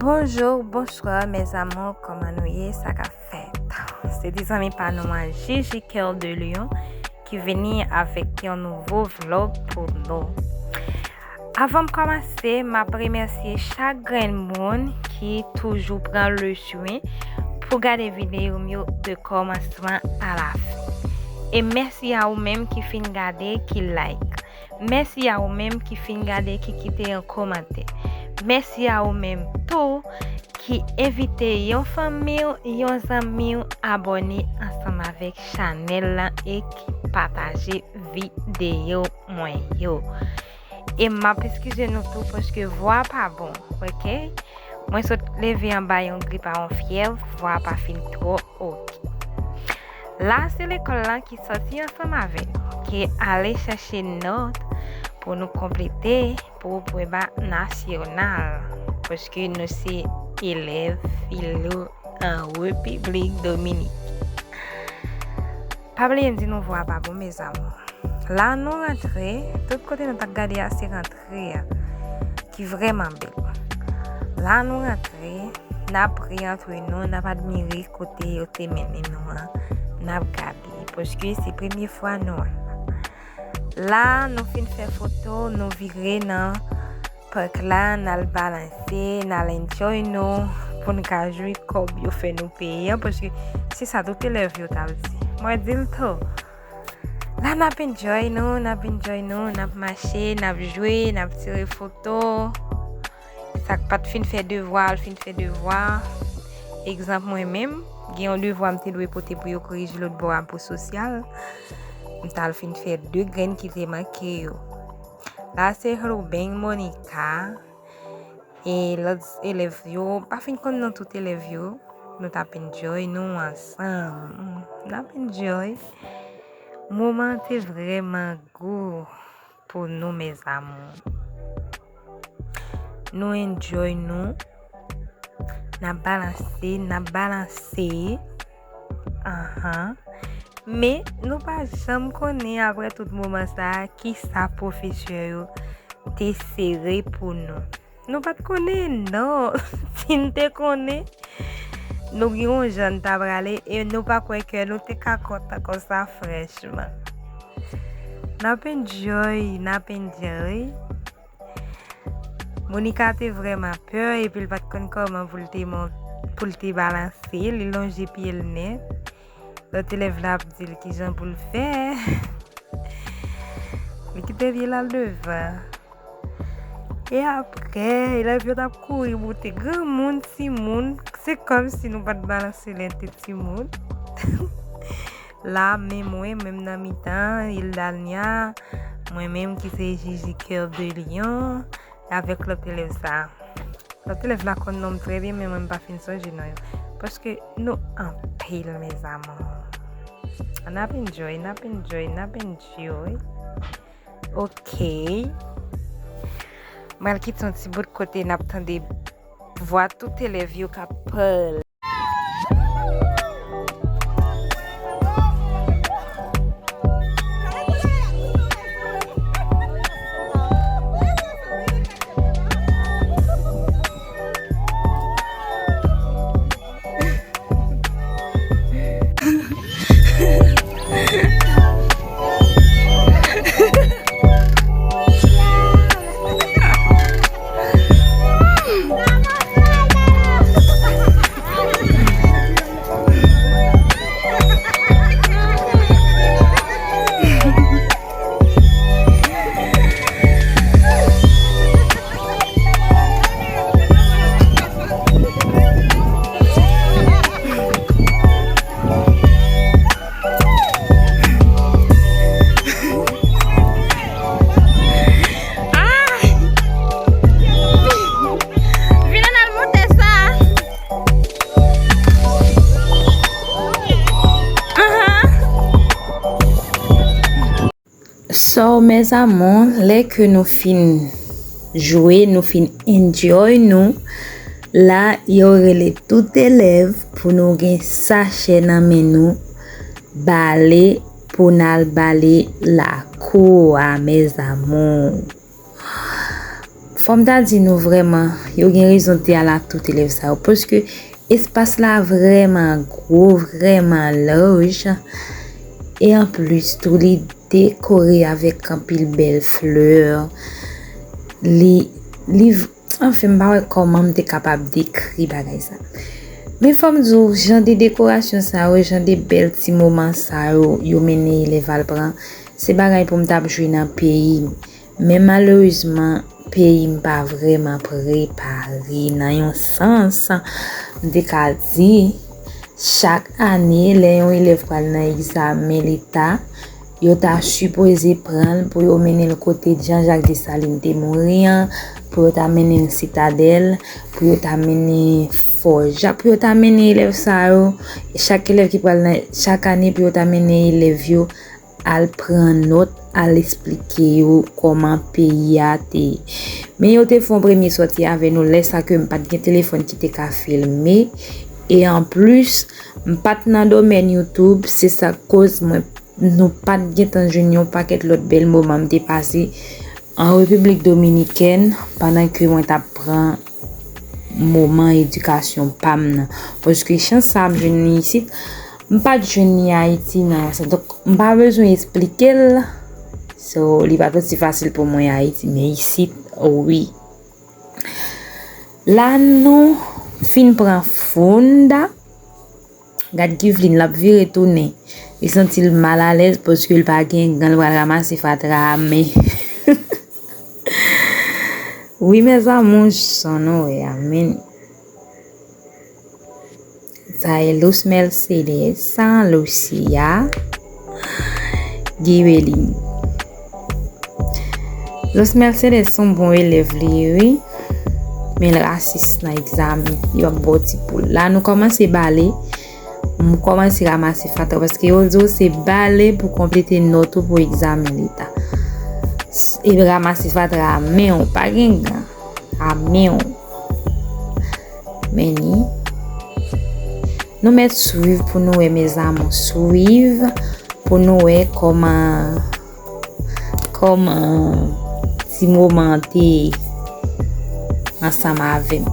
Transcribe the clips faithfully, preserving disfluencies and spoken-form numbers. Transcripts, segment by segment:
Bonjou, bonswa, mes amours, kòman nou ye? Sa k ap fèt? Se ti zanmi pa nou an, Gigi Cœur de Lion, ki vini avèk yon nouvo vlog pou nou. Avan m kòmanse, m ap remèsye chak grenn moun ki toujou pran le chemen pou gade videyo m yo de kòmansman a la fen. E mèsi a ou menm ki fin gade, ki like. Mèsi a ou menm ki fin gade, ki kite yon kòmantè. Mèsi a ou menm tou ki envite yon fanmi w, yon zanmi w abòne ansanm avèk chanèl la e ki pataje videyo mwen yo. E m ap eskize nou tou paske vwa pa bon, oke? Mwen sot leve anba yon grip a yon fyèv, vwa pa fin twò oke. La se lekòl lan ki sòti ansanm avè nou, ki ale chache nòt pou nou konplete pou pweba nasyonal, paske nou se elèv filo an Repiblik Dominik. Pa bliye m di nou vwa pa bon, mes amours. La nou rantre, tout kote nou t ap gade a se rantre a, ki vrèman bèl. La nou rantre, n ap ri antre nou, n ap admire kote yo te mennen nou an, n ap gade, paske se premye fwa nou an. La nou fin fè foto, nou vire nan park la, n al balanse, n al enjoy nou, pou n ka jwi kòb yo fè nou peye an, paske se sa tout elèv yo t ap di. Mwen di l tou. La n ap enjoy nou, n ap enjoy nou, n ap mache, n ap jwe, n ap tire foto. Sa k pa t fin fè devwa, al fin fè devwa. Egzanp, mwen menm, gen yon devwa m te dwe pote pou yo korije lòt bò a pou sosyal. M t al fin fè de grenn ki te manke yo. La se Ruben, Monica, e lòt elèv yo, pa fin konn non tout elèv yo. Nou t ap enjoy nou ansanm. N ap enjoy. Moman an te vrèman gou pou nou, mes amours. Nou enjoy nou. N ap balanse, n ap balanse. Anhan. Men, nou pa janm konnen apre tout moman sa a, kisa pwofesè yo te sere pou nou. Nou pa t konnen, non. Si n te konnen, nou gen yon jan n ta prale e nou pa kwè ke nou te ka kontan konsa, franchman. N ap enjoy, n ap enjoy. Monica te vrèman pè, epi l pa t konn kòman pou l te mon-, pou l te balanse, li lonje pye l nèt. Lòt elèv la ap di l kijan pou l fè. Li kite pye l al devan. E apre, elèv yo t ap kouri moute, granmoun, timoun, se kòmsi nou pa t balanse lè n te timoun. La, men mwen, menm nan mitan, Ildania, mwen menm ki se Gigi Cœur de Lion, avèk lòt elèv sa. Lòt elèv la konn non m trè byen, men mwen m pa fin sonje non yo. Paske nou anpil, mes amours. N ap enjoy, n ap enjoy, n ap enjoy. Ok. Mwen al kite yon ti bout kote n ap tande vwa tout elèv yo k ap pale. Ah! Vin ann al monte sa. Anhan. So, mes amours, lè ke nou fin jwe, nou fin enjoy nou, la, yo rele tout elèv pou nou gen sachè nan men nou, bale pou n al bale lakou a, mes amours. Fò m ta di nou vrèman, yo gen rezon te al ak tout elèv sa yo, paske espas la vrèman gwo, vrèman laj. E anplis tou, li dekore avèk anpil bèl flè. Li, li, anfen, m pa wè kòman m te kapab dekri bagay sa. Men fò m di w, jan de dekorasyon sa yo, jan de bèl ti moman sa yo, yo mennen elèv al pran, se bagay pou m t ap jwi nan peyi m. Men malerezman, peyi m pa vrèman prepare nan yon sans. M te ka di, chak ane, lè yon elèv pral nan egzamen leta, yo ta sipoze pran l pou yo mennen l kote Jean Jacques Dessalines te mouri an, pou yo ta mennen l Sitadèl, pou yo ta mennen Fò Jak, pou yo ta mennen elèv sa yo, chak elèv ki pral nan, chak ane pou yo ta mennen elèv yo al pran nòt, al esplike yo kòman peyi a te ye. Men yo te fè yon premye sòti avè nou, lè sa ke m pa t gen telefòn ki te ka filme. E anplis, m pa t nan domèn YouTube, se sa k koz mwen, nou pa t gentan jwenn yon pakèt lòt bèl moman m te pase an Repiblik Dominikèn pandan ke mwen t ap pran moman edikasyon pa m nan. Paske chans sa a m jwenn li isit, m pa t jwenn li Ayiti nan yon sans. Donk, m pa bezwen esplike l. So, li pa t osi fasil pou mwen Ayiti, men isit, wi. La nou fin pran founda. Gad Kivlin, l ap vire tounen. Li santi l malalèz paske l pa gen gan, l pral ranmase fatra a, men wi, mes amours, sa nou wè a, men sa e Luz Mercedes, Lucia, Gibelin. Los Mercedes se yon bon elèv li ye, wi. Men l rasis nan egzamen. Yo ap ba w ti poul. La nou kòmanse bale. M kòmanse ranmase fatra paske yo di w se bale pou konplete nòt ou pou egzamen leta. S-, e ranmase fatra a men w, pa gen gan. A men w. Men ni. Nou mèt swiv pou nou wè, mes amours, swiv pou nou wè kòman, kòman ti moman an te ye ansanm avè m.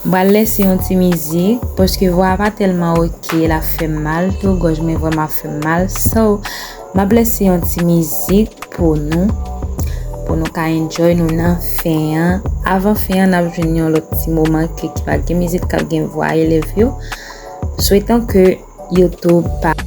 M pral lèse yon ti mizik, paske vwa a pa tèlman oke, l ap fè m mal tou, gòj mwen vrèman ap fè m mal. So, m ap lèse yon ti mizik pou nou, pou nou ka enjoy nou nan fen an. Avan fen an, n ap jwenn yon lòt ti moman ke, ki pa gen mizik, k ap gen vwa elèv yo. Swetan ke YouTube pa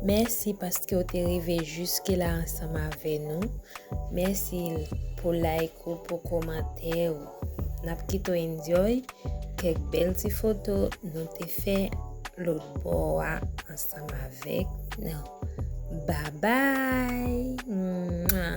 Mèsi paske w te rive jiske la ansanm avè nou. Mèsi pou like ou, pou kòmantè ou. N ap kite w enjoy kèk bèl ti foto nou te fè lòt bò a ansanm avèk nou. Babay! Mwa!